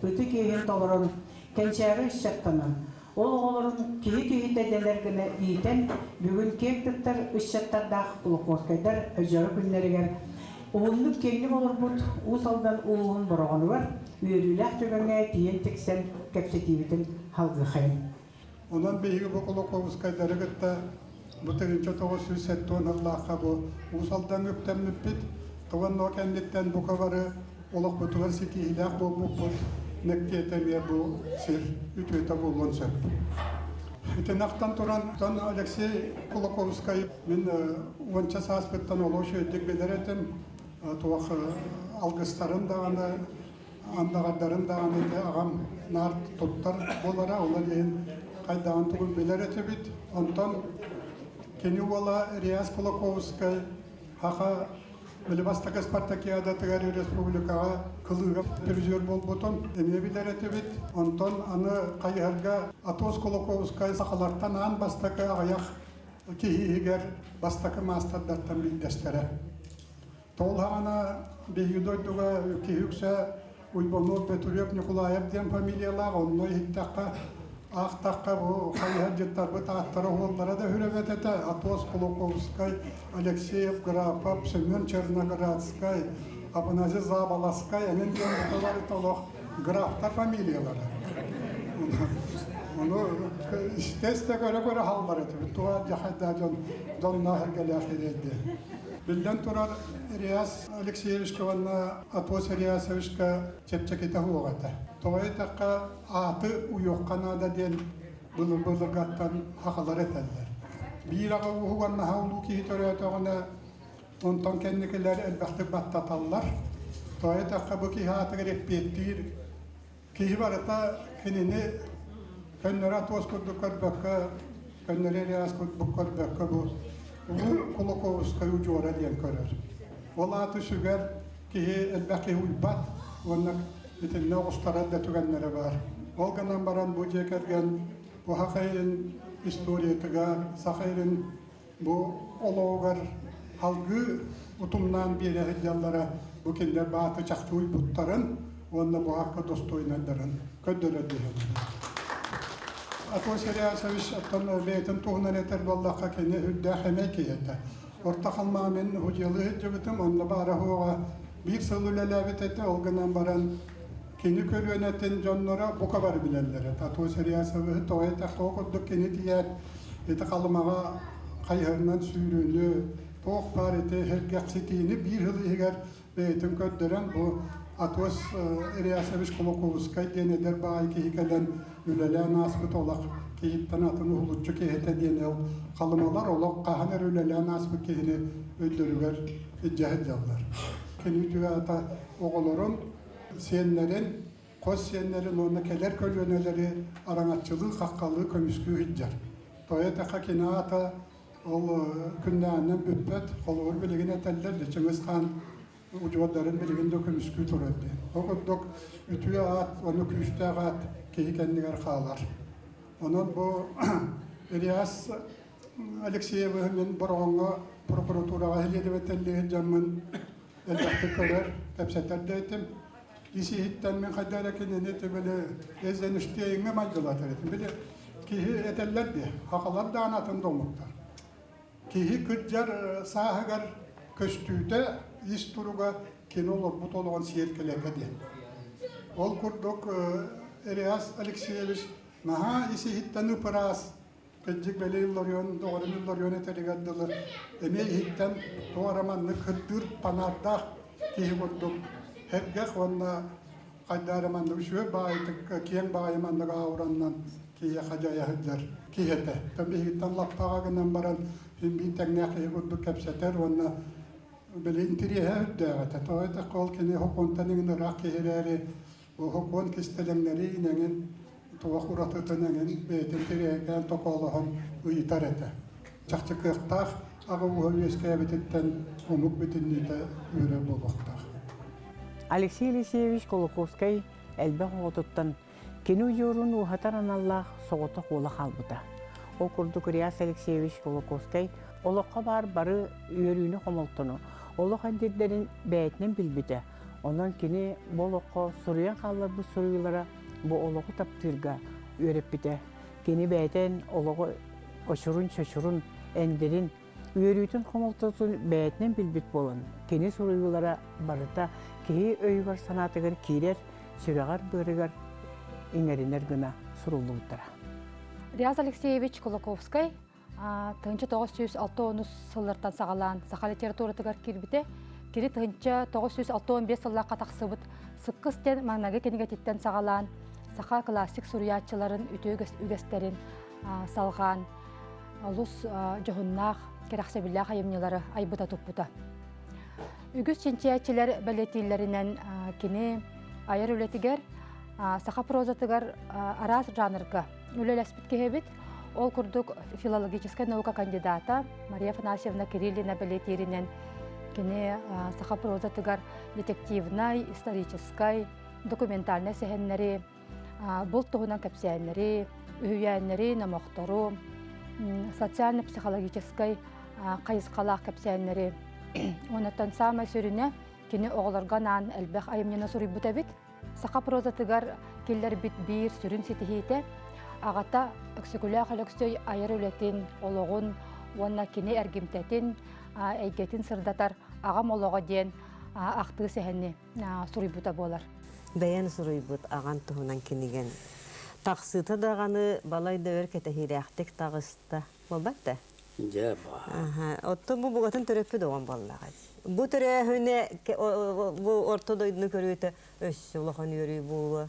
ытык иэһин толорон, кэнчээри ыччаттанан, ол оҕолорун киһи киһитэ дэнэр гына иитэн, бүгүн киэҥ туттар ыччаттардаах Кулаковскайдар дьоро күннэригэр уһуннук киэҥник олорбут Уус Алдан улууһун Бороҕонугар үөрүүлээх түгэҥҥэ тиийэн тиксэн кэпсэтиибитин салгыахайын. Онон биһиги бу Кулаковскайдары кытта бу 1970 сыллаахха бу Уус Алдаҥҥа үктэммиппит. Тоҕо кэнниттэн бука бары олохпутугар ситиһиилээх буолбуппут мэктиэтэ эмиэ бу сир үтүөтэ буолуон сөп. Итинахтан туран Алексей Кулаковскай мин уонча сааспыттан олус үчүгэйдик билэр этим. Туох алгыстарын даҕаны андаҕардарын даҕаны ити аҕам наар туттар буолара, ол иһин хайдаҕын тугун билэр этибит. Онтон кини уола Реас Кулаковскай Хаха били бастакы спартакиадатыгар республикаҕа кылыыга призер буолбутун эмиэ билэр этибит. Онтон аны хайыһарга Атос Кулаковскай сахалартан аан бастакы аҕыйах киһи иһигэр бастакы маастардартан биирдэстэрэ. Тоҕулаҕына биһиги дойдуга киһи үксэ Уйбанов Бөтүрүөп Ньукулаайап диэн фамилиялаах, онно иһиттэххэ, аахтахха бу хайыһардьыттарбыт ааттара уоллара да үһүрэбэт этэ. Атос Кулаковскай, Алексеев Грапов, Семен Черноградскай, Афанасий Заболоцкай эҥин диэн буталар олох графтар фамилиялара. Ону истэ-истэ көрө-көрө хааллар этибит. Туга дьахайдаа дьон дьонноох эргэлээх ирэйди. Биллэн турар, Реас Алексеевичка уонна Атос Реасовичка чэпчэкитэ суох этэ. Тоҕо диэтэххэ, ааты уйуохха наада диэн былыр-былыргаттан сахалар этэллэр. Биир аҕа ууһугар наһаа улуу киһи төрөөтөҕүнэ, онтон кэнникилэр элбэхтик баттаталлар. Тоҕо диэтэххэ, бу киһи аатыгар эппиэттиир Киһи барыта кинини көннөрү Атос курдук көрбөккө, көннөрү Реас курдук көрбөккө бу Улуу Кулаковскай удьуора диэн көрөр. Ол ааты сүгэр киһи элбэх киһи уйбат уонна итиннэ оҕустарар да түгэннэрэ баар. Ол гынан баран бу дьиэ кэргэн бу Саха сирин историятыгар, Саха сирин бу олоҕугар салгыы утумнаан биэрэ сылдьаллара бу кинилэр бааты чахчы уйбуттарын уонна бу аакка достойнайдарын көрдөрөр диэһэллэр. Атос Реасович оттон бэйэтин туһунан этэр буоллахха кини үрдээх эмэй киһи этэ. Орто Халымаҕа мин худьыалыы сылдьыбытым, онно баара суоҕа биир сыл үлэлээбит этэ, ол гынан баран кини көлүөнэтин дьонноро бука бары билэллэр этэ. Атос Реасовиһы тоҕо этэххэ ол курдук кини тиийээт Ити Халымаҕа хайыһарынан сүүрүүнү, туох баар ити сэргэхситиини биир сыл иһигэр бэйэтин көрдөрөн бу Атос Реасович Кулаковскай диэн эдэр баҕайы киһи кэлэн үлэлээн ааспыт олох киһиттэн атын уһулуччу киһитэ диэн ыл Халымалар олох хаһан эрэ үлэлээн ааспыт киһини өйдөрүгэр илдьэ сылдьаллар. Кини үтүө аата оҕолорун, сиэннэрин хос сиэннэрин уонна кэлэр көлүөнэлэри араҥаччылыы, хаххалыы, көмүскүү сылдьар. Тоҕо этэххэ кини аата ол күннээҕинэн бүппэт, холобур билигин этэллэр да Чыҥыс Хаан удьуордарын билигин да көмүскүү турар диэн. Ол курдук үтүө аат уонна күүстээх аат киһи кэннигэр хаалар. Онон бу Ильяс Алексеевы мин Бороҕоҥҥо прокуратураҕа силиэдэбэтэллии сылдьаммын элбэхтик көрөр, кэпсэтэр да этим. Ис-иһиттэн мин хайда эрэ кинини били Эйзенштейҥҥэ майгылатар этим. Били киһи этэллэр дии, хахалар даҕаны атын да омуктар. Киһи кырдьар сааһыгар көстүүтэ, ис туруга кини олорбут олоҕун сиэркилэтэ диэн. Ол курдук Реас Алексеевич наһаа ис-иһиттэн ып-ыраас, Кырдьык бэлиэ Илларион доҕорун Илларион этэригэр дылы эмиэ иһиттэн тоҕо эрэ маннык кырдыыр панаардаах киһи курдук сэргэх уонна хайдах эрэ маннык үчүгэй баҕайытык киэҥ баҕайы маннык аураннан киһиэхэ дьайа сылдьар киһи этэ. Биһигиттэн лаппаҕа гынан баран син биир тэҥнээх киһи курдук кэпсэтэр уонна били интириэһэ үрдээх этэ. Тоҕо диэтэххэ ол кини сокуонтан иҥин ыраах киһи эрээри Сокуон кистэлэҥнэри эҥин туох уратытын эҥин бэйэтин тирэйдээн токоолоһон ыйытар этэ. Чахчы кыахтаах аҕа ууһа үөскээбититтэн омук бүтүннүүтэ үөрэр буолуохтаах. Алексей Елисеевич Кулаковскай элбэх оҕотуттан кини удьуорун ууһатар аналлаах соҕотох уола хаалбыта. Ол курдук Реас Алексеевич Кулаковскай олоххо баар бары үөрүүнү-хомолтону, олох эндирдэрин бэйэтинэн билбитэ. Онон кини бу олоххо суруйан хаалларбыт суруйуулара бу олоҕу таптыырга үөрэппитэ. Кини бэйэтин олоҕу очурун-чочурун, эндирин, үөрүүтүн-хомолтотун бэйэтинэн билбит буолан, кини суруйуулара барыта киһи өйүгэр-санаатыгар киирэр, сүрэҕэр-быарыгар иҥэринэр гына суруллубуттара. Реас Алексеевич Кулаковскай 1960 сыллартан саҕалаан саха литературатыгар киирбитэ. Кини 1965 сыллаахха тахсыбыт Сыккыс диэн маҥнайгы кинигэтиттэн саҕалаан саха классик суруйааччыларын үтүө үгэстэрин салҕаан олус дьоһуннаах, кэрэхсэбиллээх айымньылары айбыта туппута. Үгүс чинчийээччилэр бэлиэтииллэринэн кини айар үлэтигэр саха прозатыгар араас жанрга үлэлэспит киһи эбит. Ол курдук филологическай наука кандидата Мария Афанасьевна Кириллина бэлиэтииринэн кини саха прозатыгар детективнай, историческай, документальнай сэһэннэри, булт туһунан кэпсээннэри, үһүйээннэри, номохтору, социально-психологическай хайысхалаах кэпсээннэри. Онтон саамай сүрүнэ кини оҕолорго анаан элбэх айымньыны суруйбут эбит. Саха прозатыгар киллэрбит биир сүрүн ситиһиитэ аҕата Өксөкүлээх Өлөксөй айар үлэтин, олоҕун уонна кини эргимтэтин, эйгэтин сырдатар Аҕам олоҕо диэн ахтыы сэһэни суруйбута буолар. Бэйэн суруйбут аҕан туһунан кинигэн тахсыыта даҕаны балай да өр кэтэһиилээхтик таҕыста. Буолбат да? Дьэ баа. Оттон бу бугатын төрөппүт оҕом буоллаҕа. Бу төрөөһүнэ бу орто дойдуну көрүүтэ өссө улахан үөрүү буолуо.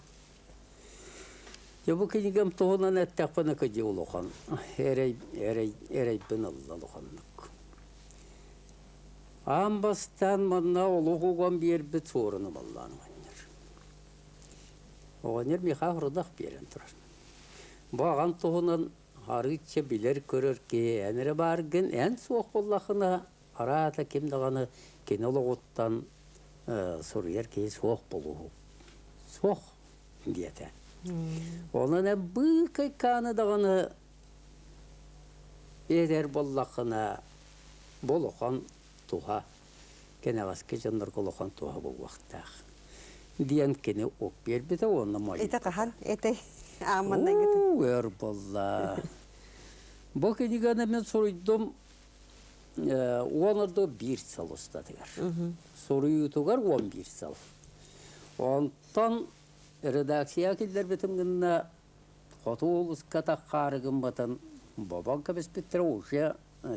Дьэ бу кинигэм туһунан эттэхпинэ кыдьы улахан эрэй эрэй эрэйбин ылла улаханнык. Аан бастаан манна олох уган биэрбит суоруну баллаан оҕонньор. Оҕонньор миэхэ рудах биэрэн турар. Бу аҕан туһунан арыычча билэр-көрөр киһи эн эрэ бааргын, эн суох буоллаххына, араата ким даҕаны кини олоҕуттан суруйар киһи суох буолуоһу. Суох диэтэ. Онон эн быыкайкааны даҕаны этэр буоллаххына, бу улахан туһа, кэнэҕэски дьоннорго улахан туһа буолуохтаах диэн кини ук биэрбитэ уонна Ити хаһан этэй аамманнайгытын? Уу, өр буолла. Бу кинигэни мин суруйдум 11 сыл устатыгар. Суруйуутугар 11 сыл. Онтон редакция киллэрбитим гынна хоту улууска таххаары гыммытын бобон кэбиспиттэрэ уже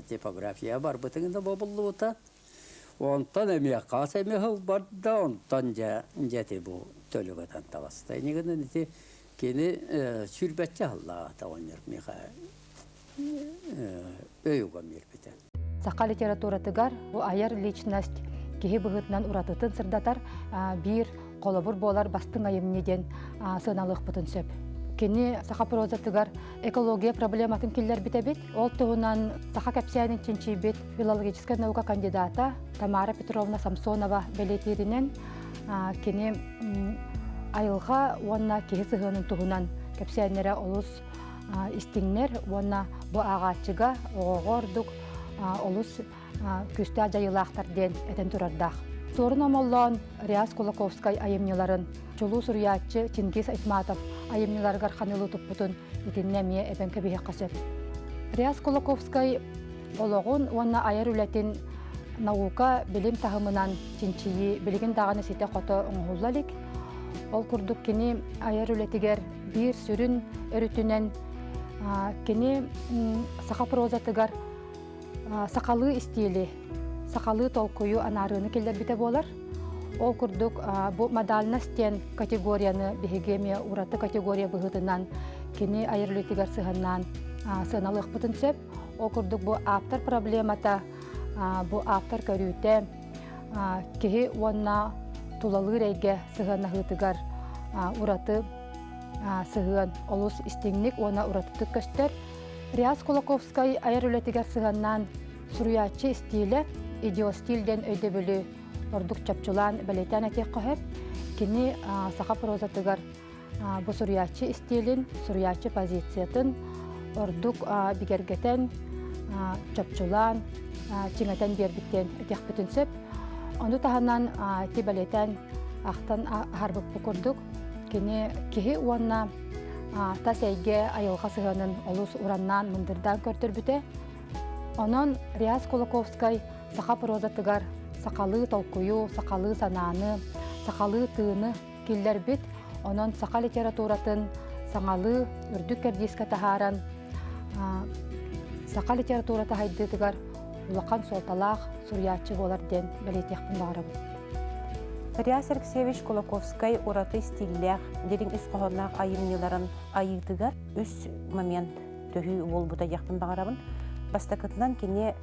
типография барбытын да бобуллубута. Онтон эмиэ хас эмэ сыл барда, онтон дьэ дьэти бу төлөгөтөн таҕыста. Инигинэн ити кини сүүрбэччэ сыллааҕыта оҕонньор миэхэ өй уган биэрбитэ. Саха литературатыгар бу айар личность киһи быһыытынан уратытын сырдатар биир холобур буолар бастыҥ айымньы диэн сыаналыахпытын сөп. Кини саха прозатыгар экология проблематын киллэрбит эбит. Ол туһунан саха кэпсээнин чинчийбит филологическай наука кандидата Тамара Петровна Самсонова бэлиэтииринэн кини айылҕа уонна киһи сыһыанын туһунан кэпсээннэрэ олус истиҥнэр уонна бу ааҕааччыга оҕоҕо ордук олус күүстээх дьайыылаахтар диэн этэн турардаах. Суорун Омоллоон Реас Кулаковскай айымньыларын чулуу суруйааччы Чингиз Айтматов айымньыларыгар ханылыы туппутун итиннэ эмиэ эбэн кэбиһиэххэ сөп. Реас Кулаковскай олоҕун уонна айар үлэтин наука билим таһымынан чинчийии билигин даҕаны ситэ-хото оҥоһулла илик. Ол курдук кини айар үлэтигэр биир сүрүн өрүтүнэн кини саха прозатыгар сахалыы истиили, сахалыы толкуйу анаарыыны киллэрбитэ буолар. Ол курдук бу модальность диэн категорияны биһиги эмиэ ураты категория быһыытынан кини айар үлэтигэр сыһаннаан сыаналыахпытын сөп. Ол курдук бу ааптар проблемата, бу ааптар көрүүтэ киһи уонна тулалыыр эйгэ сыһыаннаһыытыгар ураты сыһыан олус истиҥник уонна уратытык көстөр. Реас Кулаковскай айар үлэтигэр сыһыаннаан суруйааччы истиилэ идиостиль диэн өйдөбүлү ордук чопчулаан бэлиэтээн этиэххэ сөп. Кини саха прозатыгар бу суруйааччы истиилин, суруйааччы позициятын ордук бигэргэтэн, чопчулаан, чиҥэтэн биэрбит диэн этиэхпитин сөп. Ону таһынан ити бэлиэтээн Ахтан аһарбыппыт курдук, кини киһи уонна тас эйгэ айылҕа сыһыанын олус ураннаан мындырдаан көрдөрбүтэ. Онон Реас Кулаковскай саха прозатыгар сахалыы толкуйу, сахалыы санааны, сахалыы тыыны киллэрбит. Онон саха литературатын саҥалыы үрдүк кэрдиискэ таһааран саха литературата сайдыытыгар улахан суолталаах суруйааччы буолар диэн бэлиэтиэхпин баҕарабын. Реас Алексеевич Кулаковскай ураты стиллээх, дириҥ ис хоһоонноох айымньыларын айыытыгар үс момент төһүү буолбута диэхпин баҕарабын. Бастакытынан кини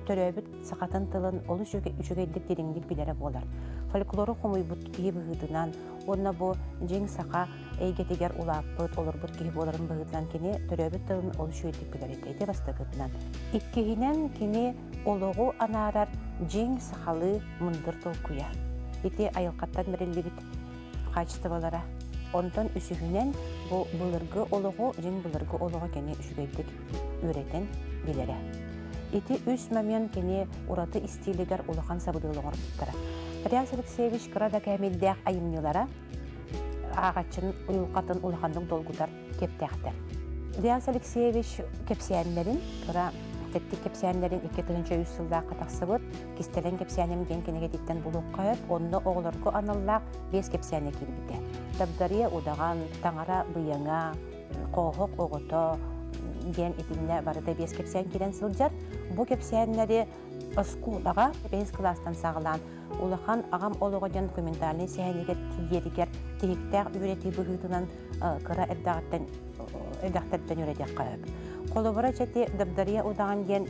төрөөбүт сахатын тылын олус үчүгэйдик дириҥник билэрэ буолар. Фольклору хомуйбут киһи быһыытынан уонна бу дьиҥ саха эйгэтигэр улааппыт, олорбут киһи буоларын быһыытынан кини төрөөбүт тылын олус үчүгэйдик билэр этэ. Ити бастакытынан. Иккиһинэн кини олоҕу анаарар дьиҥ сахалыы мындыр толкуйа. Ити айылҕаттан бэриллибит хаачыстыбалара. Онтон үсүһүнэн бу былыргы олоҕу, дьиҥ былыргы олоҕу кини үчүгэйдик үөрэтэн билэрэ. Ити үс момент кини ураты истиилигэр улахан сабыдыал оҥорбуттара. Реас Алексеевич кыра да кээмэйдээх айымньылара ааҕаччын уйулҕатын улаханнык долгутар киэптээхтэр. Реас Алексеевич кэпсээннэрин, кыра тэттик кэпсээннэрин 2003 сыллаахха тахсыбыт «Кистэлэҥ кэпсээним» диэн кинигэтиттэн булуохха сөп, онно оҕолорго аналлаах биэс кэпсээнэ киирбитэ. Дагдария удаҕан, Таҥара быйаҥа, Хооһох оҕото диэн итиннэ барыта биэс кэпсээн киирэн сылдьар. Бу кэпсээннэри оскуолаҕа бэһис кылаастан саҕалаан улахан аҕам олоҕо диэн документальнай сэһэнигэр тиийэригэр тиһиктээх үөрэтии быһыытынан кыра эрдэҕиттэн эрдэхтэртэн үөрэтиэххэ сөп. Холобура чэти Дабдария удаҕан диэн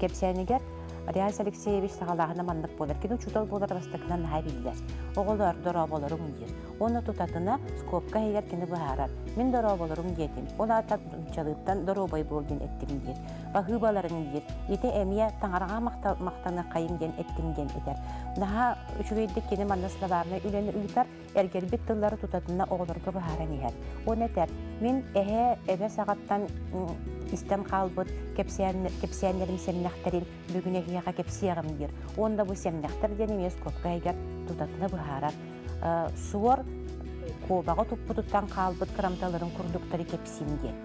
кэпсээнигэр Реас Алексеевич саҕалааһына маннык буолар. Кини учуутал буолар бастакынан наһаа биллэр. Оҕолор дорооболоруҥ диир. Уонна тутатына скобка иһигэр кини быһаарар. Мин дорооболорум диэтим. Ол аата нууччалыыттан доруобай буол диэн эттим диир. Баһыыбаларыҥ диир. Ити эмиэ таҥараҕа махтаныаххайыҥ диэн эттим диэн этэр. Наһаа үчүгэйдик кини манна словарнай үлэни ыытар, эргэрбит тыллары тутатына оҕолорго быһааран иһэр. Уонна этэр, мин эһээ эбэ саҕаттан истэн хаалбыт кэпсээннэрим сэмнэхтэрин бүгүн эһиэхэ кэпсиэҕим диир. Уонна бу сэмнэхтэр диэн эмиэ скобка иһигэр тутатына быһаарар. Суор куобаҕы туппутуттан хаалбыт кырамталарын курдуктары кэпсиим диэн.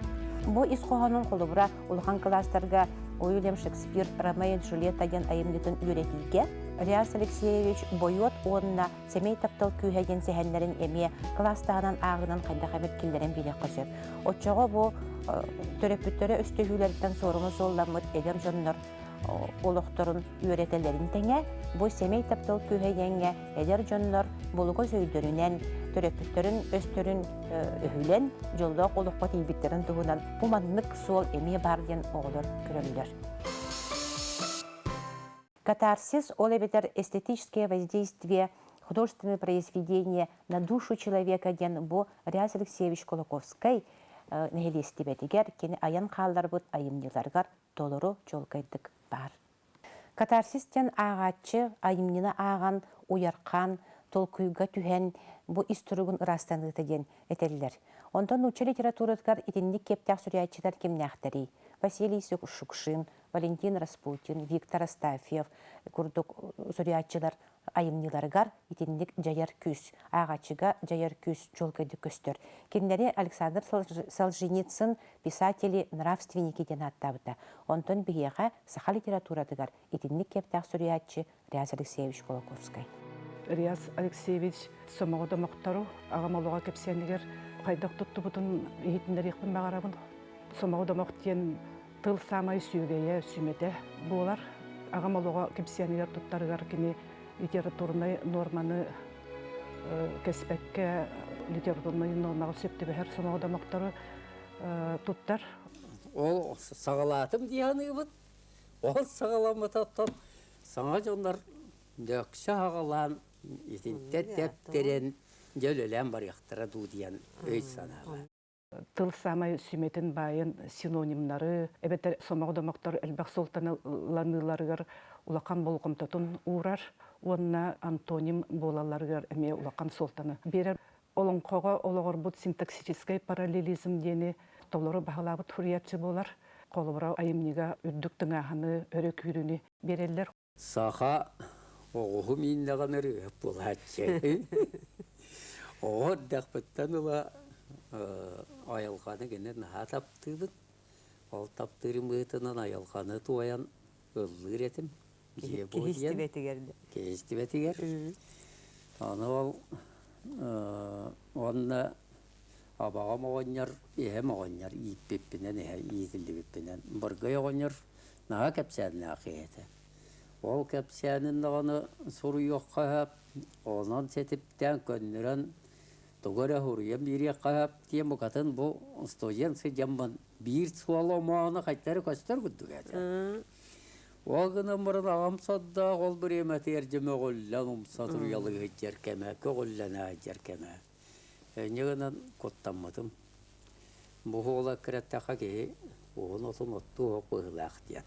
Бу ис хоһоонун холобура улахан кылаастарга Уильям Шекспир Ромео и Джульетта диэн айымньытын үөрэтиигэ Реас Алексеевич Бойуот уонна Сэмэй таптал күүһэ диэн сэһэннэрин эмиэ кылаастаһынан ааҕынан хайдах эмит киллэрэн биэриэххэ сөп. Оччоҕо бу төрөппүттэрэ өстөһүүлэриттэн суорума суолламмыт эдэр дьоннор олохторун үөрэтэллэрин тэҥэ, бу сэмэй таптал күүһэ диэҥҥэ эдэр дьоннор булугас өйдөрүнэн, төрөппүттэрин өстөрүн өһүлэн, дьоллоох олоххо тиийбиттэрин туһунан бу маннык суол эмиэ баар диэн оҕолор көрөллөр. Катарсис, ол эбэтэр эстетическое воздействие художественное произведение на душу человека диэн бу Реас Алексеевич Кулаковскай нэһилиэстибэтигэр кини айан хаалларбыт айымньыларыгар толору чуолкайдык баар. Катарсис диэн ааҕааччы айымньыны ааҕан, уйархаан, толкуйга түһэн бу ис туругун ыраастаныыта диэн этэллэр. Онтон нуучча литературатыгар итинник киэптээх суруйааччылар кимнээхтэрий? Василий Шукшин, Валентин Распутин, Виктор Астафьев курдук суруйааччылар айымньыларыгар итинник дьайар күүс, ааҕааччыга дьайар күүс чуолкайдык көстөр. Кинилэри Александр Солженицын писатели нравственники диэн ааттаабыта. Онтон биһиэхэ саха литературатыгар итинник киэптээх суруйааччы Реас Алексеевич Кулаковскай. Реас Алексеевич сомоҕо домохтору аҕам олоҕо кэпсээнигэр хайдах туттубутун иһитиннэриэхпин баҕарабын. Сомоҕо домох диэн тыл саамай сүөгэйэ, сүмэтэ буолар. Аҕам олоҕо кэпсээнигэр туттарыгар кини литературнай нуорманы кэспэккэ литературнай нуормаҕа сөп түбэһэр сомоҕо домохтору туттар. Ол саҕалаатым дии саныыбын. Ол саҕаламмытыттан саҥа дьоннор дөксө аҕалаан итинтэн тэптэрэн дьэ үлэлээн барыахтара дуу диэн өй-санаа баар. Тыл саамай сүмэтин баайын синонимнары эбэтэр сомоҕо домохтор элбэх суолталаныыларыгар улахан болҕомтотун уурар уонна антоним буолалларыгар эмиэ улахан суолтаны биэрэр. Олоҥхоҕо олоҕурбут синтаксическай параллелизм диэни толору баһылаабыт суруйааччы буолар. Холобура, айымньыга үрдүк тыҥааһыны, өрө күүрүүнү биэрэллэр. Саха оҕуһу мииннэҕин ырыаһыт буолааччы. Оҕо эрдэхпиттэн ыла айылҕаны гинэ наһаа таптыыбын. Ол таптыырым быһыытынан айылҕаны туойан ыллыыр этим. Дьиэ Киһи истибэтигэр да. Киһи истибэтигэр. Аны ол уонна абаҕам оҕонньор, эһэм оҕонньор ииппиппинэн, эһэ иитиллибиппинэн Быргай оҕонньор наһаа кэпсээннээх киһи этэ. Ол кэпсээнин даҕаны суруйуохха сөп, онон ситиптээн көннөрөн тугу эрэ суруйан биэриэххэ сөп диэн букатын бу студент сылдьаммын биир суол омооно хайдары көстөр курдук этэ. Ол гынан баран аҕам сордоох ол бириэмэтигэр дьэ мөҕүллэн умса туруйалыы сылдьар кэмэ, көҕүллэнэ сылдьар кэмэ. Инньэ гынан куттаммытым. Бу уола кирэттэххэ киһи уһун отун оттуу оһох быһыылаах диэн.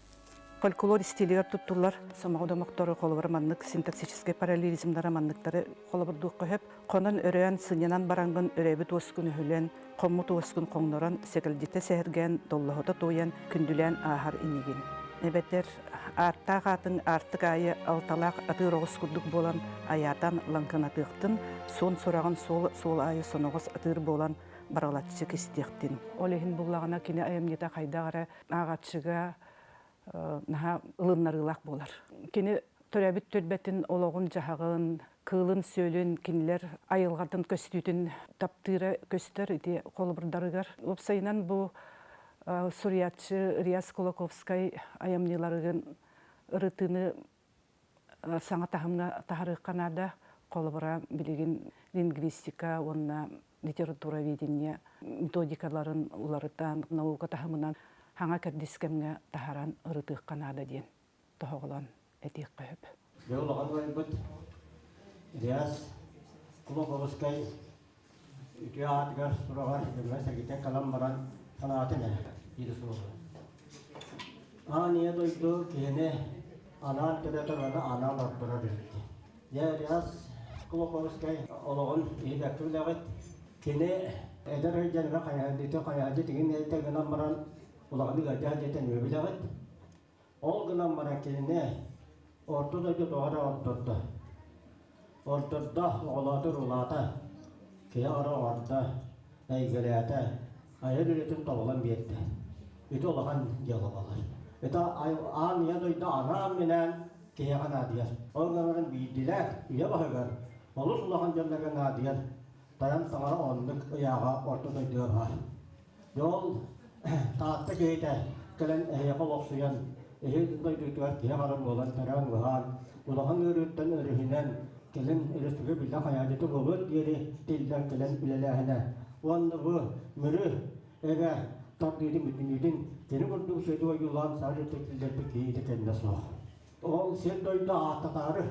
Фольклор истиилигэр туттуллар сомоҕо домохтору холобура маннык синтаксическай параллелизмнара манныктары холобурдуохха сөп. Хонон өрөөн сынньанан бараҥҥын өрөөбүт уоскун өһүлэн, хоммут уоскун хоҥнорон, сэгэлдьитэ сэһэргээн, доллоһута туойан, күндүлээн ааһар инигин. Эбэтэр ааттаах аатыҥ аартык аайы алталаах атыыр оҕус курдук буолан айаатан лаҥкынатыахтын, суон сураҕын суол суол аайы соноҕос атыыр буолан баралаччы кистиэхтин. Ол иһин буллаҕына кини айымньыта хайдах эрэ ааҕааччыга наһаа ылыннарыылаах буолар. Кини төрөөбүт түөлбэтин олоҕун-дьаһаҕын, кыылын-сүөлүн, кинилэр айылҕатын көстүүтүн таптыыра көстөр ити холобурдарыгар. Уопсайынан бу суруйааччы Риас Кулаковскай айымньыларыгын ырытыыны саҥа таһымҥа таһарыахха наада. Холобура, билигин лингвистика уонна литературоведение методикаларын уларытан, наука таһымынан хаҥа кэрдиис кэмҥэ таһаран ырытыахха наада диэн тоһоҕолоон этиэххэ сөп. Дьэ улахан убайбыт Риас Кулаковскай үтүө аатыгар сураҕар дьоҥҥо-сэргэтэ кэлэн баран санаатын эрэ диир суола. Аан ийэ дойду киһини анаан төрөтөр уонна анаан ордорор эбит. Дьэ Риас Кулаковскай олоҕун иһибэккэ билэҕит. Кини эдэр өйдөнөрө хайаһардыыта хайаһардыы тигин эйтэ гынан баран улаханнык ыалдьа дьиэтин билэҕит. Ол гынан баран кинини орто дойду тоҕо эрэ ордордо. Ордордо, оҕолоотор улаата, киһи ара оҥордо, эйгэлээтэ, айар үлэтин тобулан биэрдэ. Ити улахан дьыала буолар. Ити аан ийэ дойду анаан-минээн киһиэхэ наадыйар. Ол гынан баран биирдилээх үйэ баһыгар олус улахан дьоннорго наадыйар тайан таҥара оннук ыйааҕа орто дойдуга баар. Дьэ ол Таатта киһитэ кэлэн эһиэхэ олохсуйан, эһиги дойдутугар киһи хара буолан төрөөн-ууһаан, улахан ыарыыттан өрүһүнэн, кэлин өрөспүүбүлүкэ биллэ хайаадьыта буолуор диэри тиллэн кэлэн үлэлээһинэ уонна бу Мүрү эбэ тардыытын бүтүннүүтүн кини курдук үчүгэйдик ойуулаан саҥа дьиэтэ киллэрбит киһитэ кэннэ суох. Ол сир-дойду ааттатаары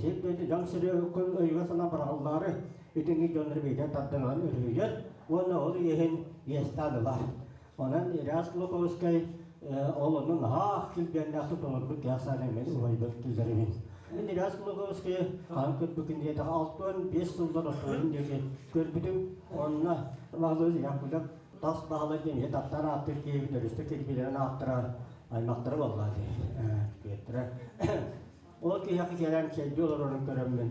Сир-дойду дьон сири өйүгэр-санаа быраҕыллаары итинник дьоннору биирдэ тардан ылан өрүһүйэр уонна ол иэһин иэстээн ылар. Онон Ильяс Глуховскай ол ону наһаа килбиэннээхтик толорбут киһи ахсаана мин убайбын киллэрэбин. Мин Ильяс Глуховскайы хаһан көрбүккүн диэтэххэ 65 сыллар ортолорун диэки көрбүтүм. Онно Баһылай Якутов тас Баһылай диэн иһит аттар ааттыыр киһибит өрүстэ кирбиилэрин ааттара аймахтара буоллаа дии. Күөттэрэ. Ол киһиэхэ кэлэн чэйдии олорорун көрөммүн,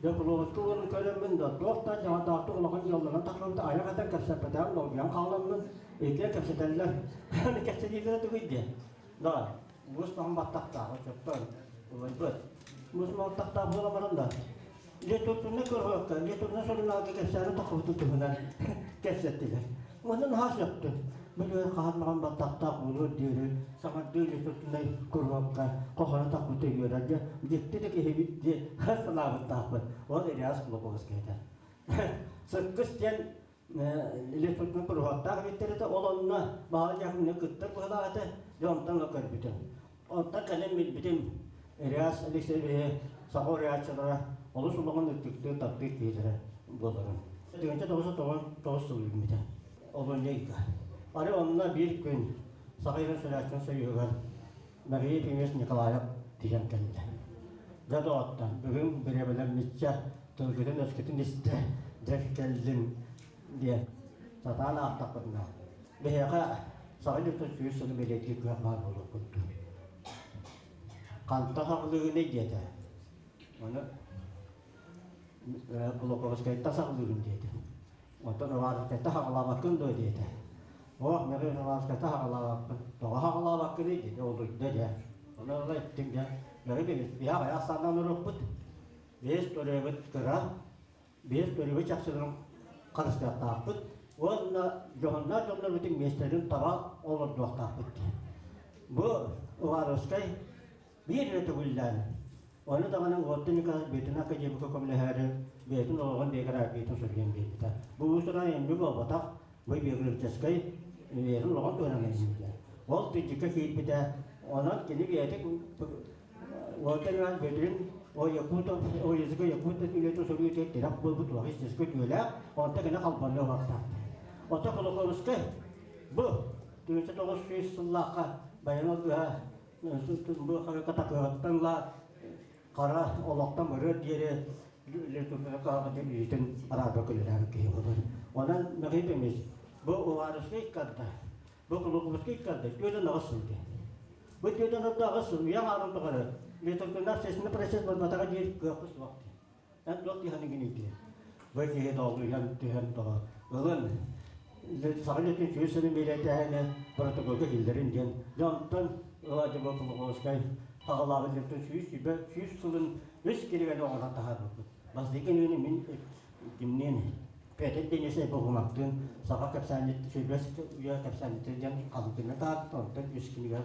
дьокулуоска олорон көрөммүн да, туох да дьаһаллаахтык улахан дьыалаларын тахсыбыт айах этэн кэпсэппэтэҕим долгуйан хааламмын, иккиэн кэпсэтэллэр. Кэпсэтиилэрэ тугуй диэн. Да, муус маһын баттахтаах, оччоттон улайбыт. Муус баттахтаах буола баран да, литературнай көрүөххэ, литературнай сурунаалга кэпсээни тахсыбытын туһунан кэпсэттилэр. Уонна наһаа сөптө. Били хаһан маҕан баттахтаах буолуор диэри саҥардыы литературнай куруһуокка хохоро тахпыта үөрэр дьэ дьикти да киһибит дии санаабыттаахпын. Ол Ильяс Кулаковскай этэ. Сыккыс диэн литературнай куруһуоктаах эбиттэр этэ. Ол онно Баһылай Дьаакымҥа кыттар быһыылаах этэ. Дьэ онтон көрбүтүм. Онтон кэлин билбитим Ильяс Алексеевиһи саха уруйааччылара олус улахан ытыктыыр, таптыыр киһилэрэ буоларын. 1999 сыл үүммүтэ. Олунньу ыйга. Ары онно биир күн Саха Ирин Суруйааччытын союһугар Мария Ефимович Николаев тиийэн кэллэ. Дьэ доҕоттор, бүгүн бириэмэлэммиччэ тылгытын-өскүтүн истэ дьэ кэллим диэн сатаан аахтахпытына, биһиэхэ Саха Ирин сүүс сылы бэлиэтиир кыах баар буолуох курдук. Хантан хаҕылыыгыный диэтэ. Ону Кулаковскайтан саҕалыырым диэтэ. Оттон Уваровскайтан хаҕалаабаккын дуо диэтэ. Ох, миги Уваровскайтан хаҕалаабаппын. Тоҕо хаҕалаабаккыный диэтэ, олуйда дьэ. Ону ыла иттим дьэ. Миги биһи аҕыйах санаан урукпут. Биһи историябыт кыра, биһи историяба чахчыларын харыстыахтаахпыт уонна дьоһуннаах дьоннорбутун миэстэлэрин таба олордуохтаахпыт диэн. Бу Уваровскай биир эрэ төгүллээн, ону даҕаны Уоттун Николаевич бэйэтин академика көмөлөһөөрү бэйэтин олоҕун биографиятын суруйан биэрбитэ. Бу уус-уран айымньы буолбатах, бу биографическай бэйэтин олоҕун туһунан айымньы. Ол тылдьыкка киирбитэ, онон кини бэйэтин Уоттун Иван Бүөтүрүн о якутов, о языка якутов үлэтин суруйуутугар тирэх буолбут улахан историческай үтүөлээх, онтон кини халбаҥҥа барта. Оттон Кулаковскай бу 1900 сыллаахха Баян алгыһа бу катакыаттан ла хара олохтон барыар диэри литургия үйэтин араба көлөлөөн киһи болар. Онон мэгий эмис бу Уваровскай карда, бу Кулаковскай карда түөдөн аҕыс сыл диэн. Бу түөдөн аҕыс сыл үйэ аҥаарын тухары литургия общественный процесс барбатаҕа диир кыахпыт суох диэн. Эн туох дии диэн. Бу киһи долгуйан түһэн тоҕо ылын саха үлэтин сүүс сылын биэрэтээһинэ протоколга киллэрин диэн. Дьонтон Владимир Кулаковскай аҕалаабыт үлэтин 100 сылын үс кинигэни оҥорон таһаарбыппыт. Бастакы кинигэни мин кимниин Петр Денисович Богумактыын саха кэпсээнньит сүүрбэс үйэ кэпсээнньитэ диэн халыҥ таһаарбыт. Онтон үс кинигэ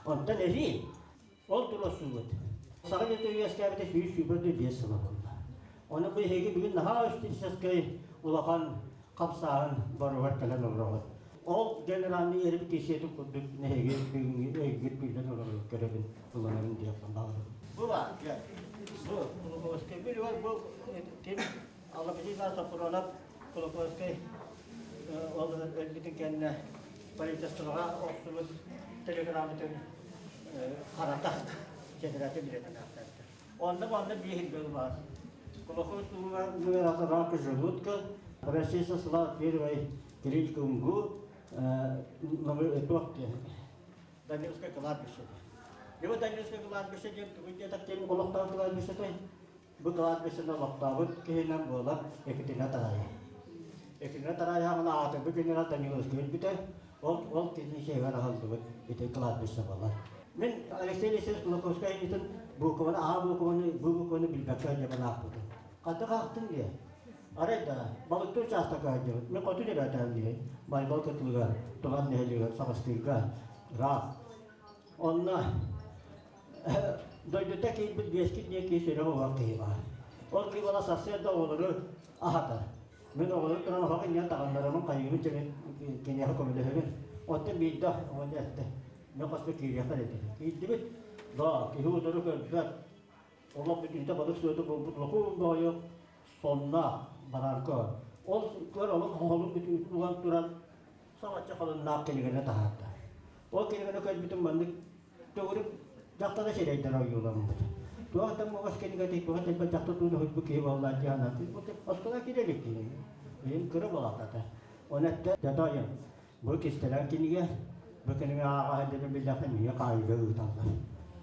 Онтон эһии Ол туруорсуубут. Саха дьиэтэ үөскээбитэ 125 сыла буолла. Ону бу эһиги бүгүн наһаа историческай улахан хамсааһын барыгар кэлэн олороҕут. Ол генеральный репетициятын курдук нэһиги бүгүҥҥү өйгүт биллэн олорор көрөбүн, ылынабын диэхпин баҕарабын. Бу баар, бу Кулаковскай билигэр бу ким Аллапетий Сапронов Кулаковскай ол өлбүтүн кэннэ правительствоҕа охсубут телеграммытын харата тетрадь билетин ааттаабыта. Онно манна биир бэл баар. Кулаковского умер от рака желудка. Россия сосла первой клинику МГУ Даниловское кладбище. Его Даниловское кладбище диэн тугу диэтэх ким олохтоох кладбище Бу кладбищены олохтообут киһинэн буолар Екатерина Тараева. Екатерина Тараеваҕына аатырбыт генерал Даниловскай өлбүтэ, ол, ол кини сиэгэр аһыллыбыт ити кладбище буолар. Мин Алексей Алексеевич Кулаковскай айымньытын буукубаны, А буукубаны, Б буукубаны билбэккэ дьабан аахпытым. Ханна аахтым диye. Арай да, балыктыы учаастакка сылдьыбыт. Мин хоту дьэбэтээн диye. Байбал кытылыгар, Туман нэһилиэгэр, Саҕастыырга, ыраах. Онно дойдута киирбит биэскит диэн киһи сүрэҕэ уһах киһи баар. Ол киһи буола сарсыарда оҕолору аһатар. Мин оҕолору туран оһох иннигэр таҕыннарабын, хайыыбын чэбин киниэхэ көмөлөһөбүн. Оттон биирдэ оҕонньор эттэ, мин хоспор киириэххэ диэтэ. Киирдибит, да, киһи утары көрбөт. Олох бүтүүтэ балык сыата буолбут локуун баҕайы сонноох барарга. Ол көр олох оһолун бүтүүтүн уган туран саҥачча халыннаах кинигэни таһаарда. Ол кинигэни көрбүтүм маннык төгүрүк дьахтара сирэйдэр ойууламмыт. Туох да муҥас кинигэтий, туох да дьахтар туун уһуйбут киһи буоллаа дии санаатым. Оскуола киирэ илик киһи. Ыйым кыра буолаатата. Оны эттэ, дьэ бу кистэлэҥ кинигэ, бу кинигэ ааҕа сылдьарын биллэхпин миигин хаайыыга ыыталлар.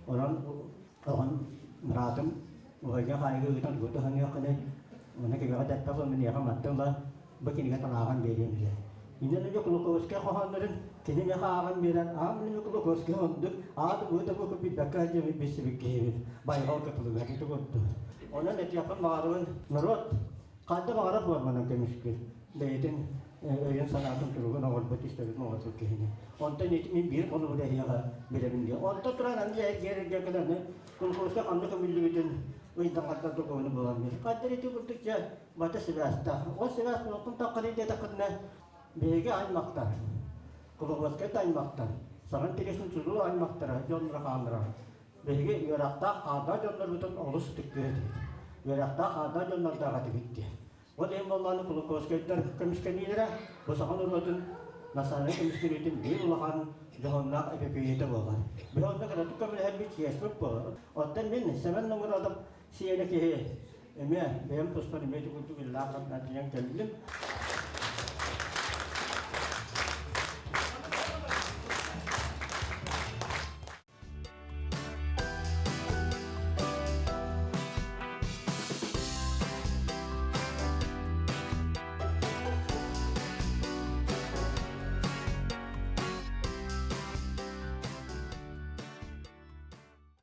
Онон оҕон быраатым убайга хаайыыга ыытан тугу туһаныаххыный, уонна кинигэҕэ тэппэх миэхэ мантан ыла бу кинигэ талааҕын биэриэм диэн. Инньэ Кулаковскай хоһооннорун кини миэхэ ааҕан биэрэн, аам мин Кулаковскай оннук ааты быыта бу билбэккэ сылдьабыт билсибит киһибит байҕал кытылыгар ити курдук. Онон этиэхпин баҕарабын норуот ханна баҕарар форманан көмүскүүр бэйэтин өйүн-санаатын туругун оҥорбут истэбит оҥорбут киһини. Онтон ити мин биир холобур эһиэхэ билэбин диэн. Онтон туран аны эргиэр кэлэн Кулаковскай ханна көмүллүбүтүн ыйдан ханна докумуону булан биэр. Ханна ити курдук дьэ бата сибээстээх. Ол сибээс булуоххун таххарый диэтэххинэ, биһиги аймахтар, Кулаковскай да аймахтар, Саҥа Интеллигенция чулуу аймахтара, дьонноро хааллара. Биһиги үөрэхтээх хааллаах дьоннорбутун олус ытыктыыр этибит. Үөрэхтээх хааллаах дьоннордоох этибит диэн. Ол иһин буоллаҕына Кулаковскайдар көмүскэниилэрэ бу саха норуотун национальнай көмүскэниитин биир улахан дьоһуннаах эпопеята буолар. Биһи онно кыратык көмөлөһөрбүт чиэспит буолар. Оттон мин Сэмэн Ноҥурадов сиэнэ киһи эмиэ бэйэм туспар эмиэ ити курдук иллаах хатынан тиийэн кэллим.